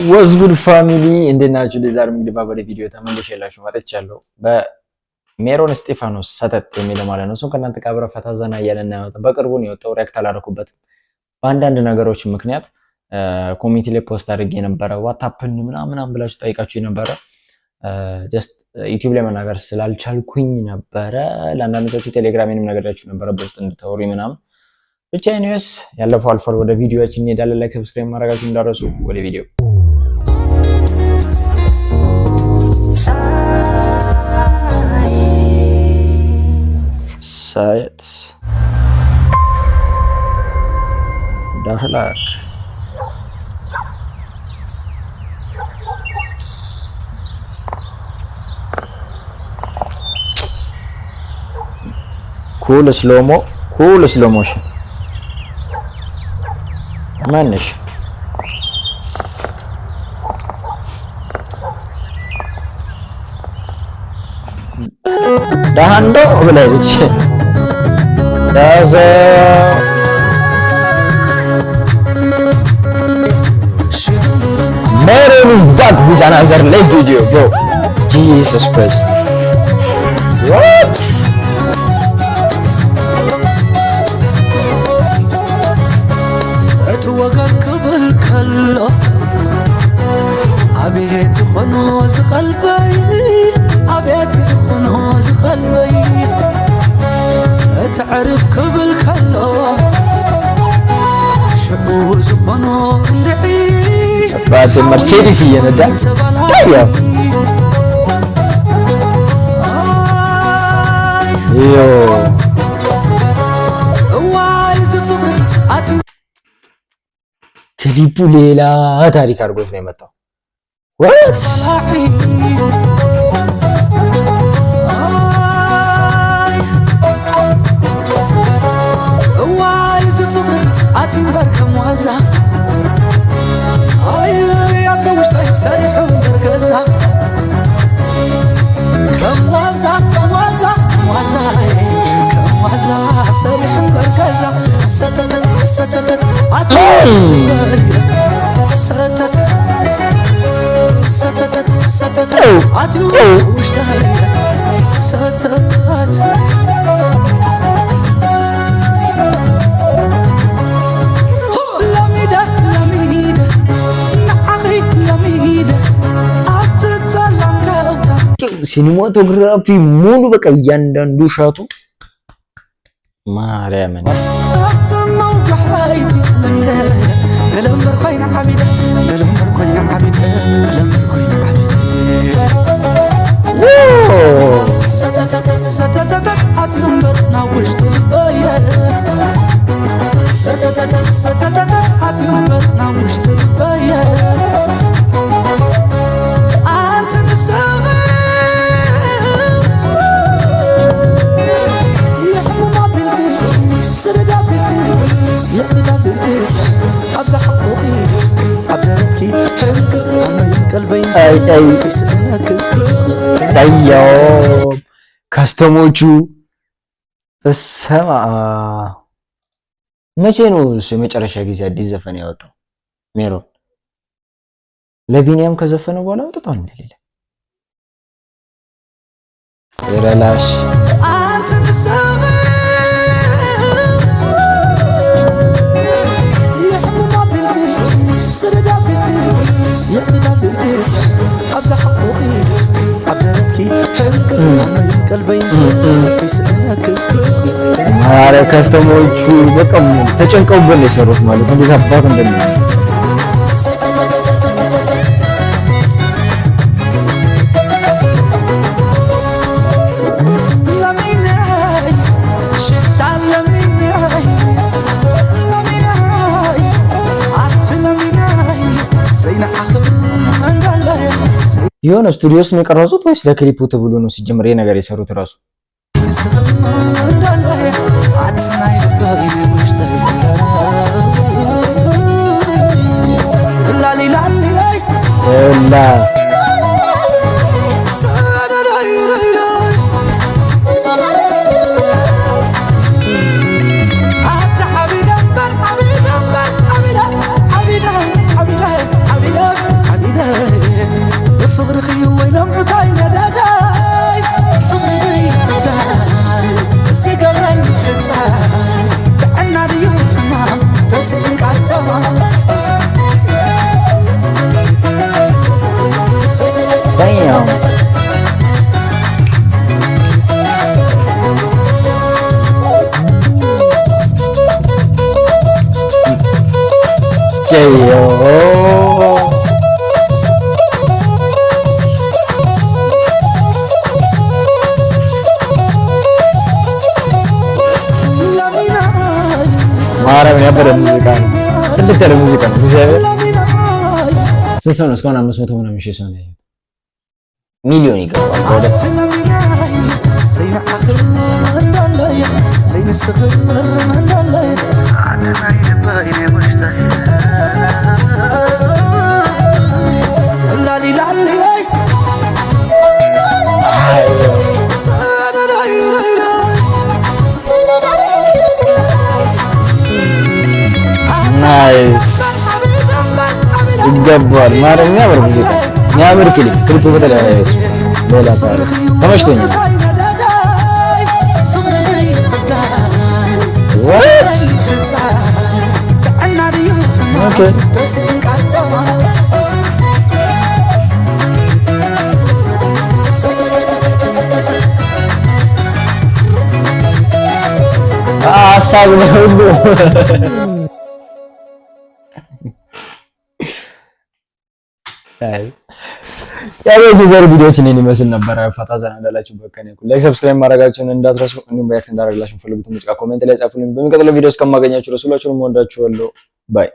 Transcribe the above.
What's good family፣ እንዴት ናችሁ? ዛሬ እንግዲህ ባበደ ቪዲዮ ተመልሼላችሁ መጥቻለሁ። በሜሮን እስጢፋኖስ ሰተት የሚለው ማለት ነው። እሱን ከእናንተ ጋር አብረን ፈታ ዘና እያለን እናየው። በቅርቡ ነው የወጣው። React አላደረኩበትም በአንዳንድ ነገሮች ምክንያት። Community ላይ post አድርጌ ነበረ። What happened ምናምን ምናምን ብላችሁ ጠይቃችሁ ነበረ። Just ዩቲዩብ ላይ መናገር ስላልቻልኩኝ ነበረ። ለአንዳንዶቻችሁ ቴሌግራሜንም ነገራችሁ ነበረ በውስጥ እንድታወሩ ምናምን። ብቻ anyways ያለፈው አልፏል። ወደ ቪዲዮችን እንሄዳለን። Like፣ subscribe ማድረጋችሁ እንዳትረሱ። ወደ ቪዲዮ። ሳየት ዳህላክ። Cool slow-mo, cool slow motion. ማንሽ ዳሃንዶ ብላለች። ያዘ። Meron is back with another live video, bro. Jesus Christ. What? እቲ ወገን ክብል ከሎ ኣብየት ዝኾኖ ዝቐልበይ፣ ኣብየት ዝኾኖ ዝቐልበይ። እቲ ዕርብ ክብል ከሎ ሽዑ ዝኾኖ እንድዒ። አባቴ መርሴዲስ እየነዳ ያው yo። እዋይ ዝፍቅሪ ኣቲ። ክሊፑ ሌላ ታሪክ አድርጎት ነው የመጣው። What? በላዒ ኣይ፣ እዋይ ዝፍቅሪ ኣቲ እምበር ከም ዋዛ፣ ኣይ ኣብዛ ውሽጠይ ሰሪሑ እምበር ገዛ፣ ከም ዋዛ፣ ከም ዋዛ፣ ከም ዋዛ፣ ከም ዋዛ ሰሪሑ እምበር ገዛ። ሰተት ሰተተት ኣቲ ሰተት ሰተተት ሰተተት ኣትዩ ውሽጠይ ሰተት። ለሚደ ለሚደ ንዓኺ ለሚደ ኣትፀላም ከብታ። Cinematography ሙሉ በቃ እያንዳንዱ shot ኡ ማርያምን። ኣብቲ መውጋሕ ለይቲ ለሚደ ገለምበር ኮይና ዓቢደ፣ ገለምበር ኮይና ዓቢደ፣ ገለምበር ኮይና ዓቢደ። ሰተተተት ሰተተተት ኣትዩ እምበር ናብ ውሽጢ ልበየ፣ ሰተተተት ሰተተተት ኣትዩ እምበር ናብ ውሽጢ ልበየ። ኣንቲ ንስኺ ይሕምም ኣቢልኪ ስድድ ኣቢልኪ ይዕብድ ኣቢልኪ ኣብዛ ሓቁቂ ኣብ ደረትኪ ሕርቅ ኣመይ ቀልበይ አይ አይ ስእነክስ። ታየው costume ኦቹ በሰማ። መቼ ነው እሱ የመጨረሻ ጊዜ አዲስ ዘፈን ያወጣው? ሜሮን ለቢኒያም ከዘፈነ በኋላ አውጥቷል እንደሌለ ረላሽ። ኣንቲ ንስኺ ይሕምም ኣቢልኪ ስድድ ኣቢልኪ ይዕብድ ኣቢልኪ ኣብዛ ሓቁቂ ኣብ ደረትኪ ሕርቅ ኣመይ ቀልበይ ስእነክስ። ኧረ costume ኦቹ በጣም ተጨንቀውበት ነው የሰሩት ማለት ነው። እንዴት አባቱ እንደሚሆን። ለሚነይ ሽታ ለሚነይ ለሚነይ ኣንቲ ለሚነይ ዘይንዓኽም እንዳለየ። የሆነ ስቱዲዮ ውስጥ ነው የቀረጹት ወይስ ለክሊፑ ተብሎ ነው ሲጀምር ይሄ ነገር የሰሩት ራሱ? ንስኽም እንዳለየ ኣቲ ናይ ልበይ ውሽጠይ ላሊላሊላይ። ላ ሰደዳይረይረይ ኣቲ ዓቢደ እምበር ዓቢደ እምበር ዓቢደ ዓቢደ ዓቢደ ዓቢደ ዓቢደ። አዮ። ማርያም ያበደ ሙዚቃ ነው። ጽድት ያለ ሙዚቃ ነው። እግዚአብሔር ስንት ሰው ነው እስካሁን? 500 ምናምን ሺህ ሰው ነው ያየው። ሚሊዮን ይገባል። Nice፣ ይገባል። ማርያም የሚያምር ሙዚቃ፣ የሚያምር ክሊፕ። ክሊፑ በተለይ ሌላ ታሪክ፣ ተመችቶኛል። What? Okay. ሀሳብ ነው ሁሉ። ያው የዛሬ ቪዲዮዎች እኔን ይመስል ነበረ። ፈታ ዘና እንዳላችሁበት ከኔ እኩል like፣ subscribe ማድረጋችሁን እንዳትረሱ። እንዲሁም react እንዳደረግላችሁ ፈልጉት ሙዚቃ comment ላይ ጻፉልኝ። በሚቀጥለው ቪዲዮ እስከማገኛችሁ ድረስ ሁላችሁንም እወዳችኋለሁ። Bye.